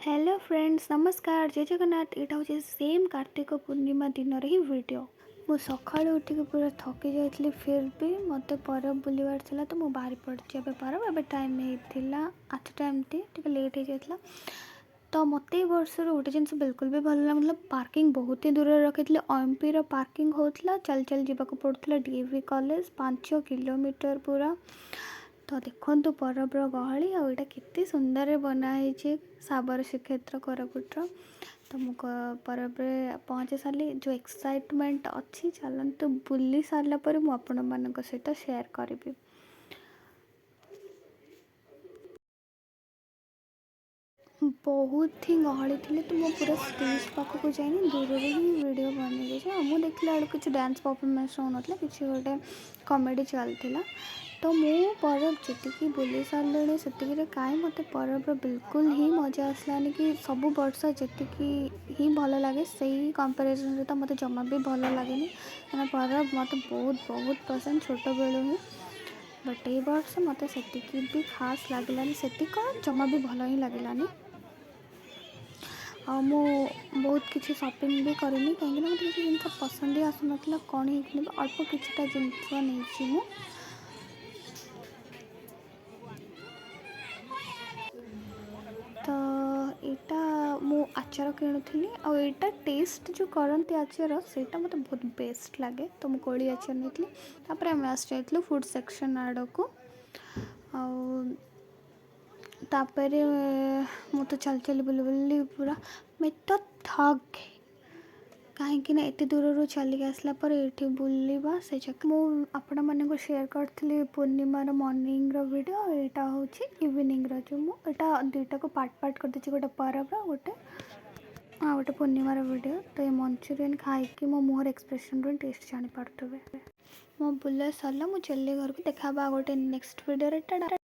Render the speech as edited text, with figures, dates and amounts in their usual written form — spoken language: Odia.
ହ୍ୟାଲୋ ଫ୍ରେଣ୍ଡସ୍, ନମସ୍କାର, ଜୟ ଜଗନ୍ନାଥ। ଏଇଟା ହେଉଛି ସେମ୍ କାର୍ତ୍ତିକ ପୂର୍ଣ୍ଣିମା ଦିନର ହିଁ ଭିଡ଼ିଓ। ମୁଁ ସକାଳୁ ଉଠିକି ପୁରା ଥକି ଯାଇଥିଲି, ଫିର୍ ବି ମୋତେ ପରବ ବୁଲିବାର ଥିଲା, ତ ମୁଁ ବାହାରି ପଡ଼ିଛି ଏବେ ପରବ। ଏବେ ଟାଇମ୍ ହେଇଥିଲା 8ଟା ଏମିତି, ଟିକେ ଲେଟ୍ ହେଇଯାଇଥିଲା। ତ ମୋତେ ଏ ବର୍ଷର ଗୋଟେ ଜିନିଷ ବିଲକୁଲ ବି ଭଲ ଲାଗୁନଥିଲା। ପାର୍କିଂ ବହୁତ ହିଁ ଦୂରରେ ରଖିଥିଲେ। ଓଏମ୍ପିର ପାର୍କିଂ ହେଉଥିଲା, ଚାଲି ଚାଲି ଯିବାକୁ ପଡ଼ୁଥିଲା ଡିଏଭି କଲେଜ, 5 କିଲୋମିଟର ପୁରା। ତ ଦେଖନ୍ତୁ ପରବର ଗହଳି ଆଉ ଏଇଟା କେତେ ସୁନ୍ଦରରେ ବନା ହେଇଛି, ଶାବର ଶ୍ରୀକ୍ଷେତ୍ର କୋରାପୁଟର। ତ ମୁଁ ପରବରେ ପହଞ୍ଚି ସାରିଲି। ଯେଉଁ ଏକ୍ସାଇଟମେଣ୍ଟ ଅଛି, ଚାଲନ୍ତୁ ବୁଲି ସାରିଲା ପରେ ମୁଁ ଆପଣମାନଙ୍କ ସହିତ ସେୟାର କରିବି। ବହୁତ ହିଁ ଗହଳି ଥିଲେ, ତ ମୁଁ ପୁରା ଷ୍ଟେଜ୍ ପାଖକୁ ଯାଇନି, ଦୂରରୁ ହିଁ ଭିଡ଼ିଓ ବନେଇ ଦେଇଛି। ଆଉ ମୁଁ ଦେଖିଲା ବେଳକୁ କିଛି ଡ୍ୟାନ୍ସ ପରଫର୍ମାନ୍ସ ହେଉନଥିଲା, କିଛି ଗୋଟେ କମେଡ଼ି ଚାଲିଥିଲା। ତ ମୁଁ ପରବ ଯେତିକି ବୁଲି ସାରିଲିଣି, ସେତିକିରେ କାହିଁ ମୋତେ ପରବର ବିଲକୁଲ ହିଁ ମଜା ଆସିଲାନି କି ସବୁ ବର୍ଷ ଯେତିକି ହିଁ ଭଲ ଲାଗେ, ସେଇ କମ୍ପାରିଜନ୍ରେ ତ ମୋତେ ଜମା ବି ଭଲ ଲାଗେନି। କାରଣ ପରବ ମୋତେ ବହୁତ ବହୁତ ପସନ୍ଦ ଛୋଟବେଳୁ ହିଁ, ବଟ୍ ଏଇ ବର୍ଷ ମୋତେ ସେତିକି ବି ଖାସ୍ ଲାଗିଲାନି। ସେତିକି କ'ଣ, ଜମା ବି ଭଲ ହିଁ ଲାଗିଲାନି। ଆଉ ମୁଁ ବହୁତ କିଛି ସପିଂ ବି କରିନି, କାହିଁକିନା ମୋତେ କିଛି ଜିନିଷ ପସନ୍ଦ ହିଁ ଆସୁନଥିଲା। କ'ଣ ହିଁ କିଣିବି? ଅଳ୍ପ କିଛିଟା ଜିନିଷ ନେଇଛି ମୁଁ। ତ ଏଇଟା ମୁଁ ଆଚାର କିଣୁଥିଲି ଆଉ ଏଇଟା ଟେଷ୍ଟ ଯେଉଁ କରନ୍ତି ଆଚାର, ସେଇଟା ମୋତେ ବହୁତ ବେଷ୍ଟ ଲାଗେ। ତ ମୁଁ କୋଳି ଆଚାର ନେଇଥିଲି। ତାପରେ ଆମେ ଆସି ଯାଇଥିଲୁ ଫୁଡ଼୍ ସେକ୍ସନ୍ ଆଡ଼କୁ। ଆଉ ତାପରେ ମୁଁ ତ ଚାଲି ଚାଲି ବୁଲି ବୁଲି ପୁରା मैं तो थक गई, କାହିଁକି ନା ଏତେ ଦୂରରୁ ଚାଲିକି ଆସିଲା ପରେ ଏଇଠି ବୁଲିବା ସେ ଜାଗା। ମୁଁ ଆପଣମାନଙ୍କୁ ସେୟାର କରିଥିଲି ପୂର୍ଣ୍ଣିମାର ମର୍ଣ୍ଣିଂର ଭିଡ଼ିଓ, ଏଇଟା ହେଉଛି ଇଭିନିଂର। ଯେଉଁ ମୁଁ ଏଇଟା ଦୁଇଟାକୁ ପାର୍ଟ ପାର୍ଟ କରିଦେଇଛି, ଗୋଟେ ପରବର ଗୋଟେ ଆଉ ଗୋଟେ ପୂର୍ଣ୍ଣିମାର ଭିଡ଼ିଓ। ତ ଏ ମଞ୍ଚୁରିଆନ୍ ଖାଇକି ମୋ ମୁହଁର ଏକ୍ସପ୍ରେସନ୍ରୁ ଟେଷ୍ଟ ଜାଣିପାରୁଥିବେ। ମୋ ବୁଲା ସରିଲା, ମୁଁ ଚାଲିଲି ଘରକୁ। ଦେଖା ହେବା ଆଉ ଗୋଟେ ନେକ୍ସଟ ଭିଡ଼ିଓରେ। ଟାଟା।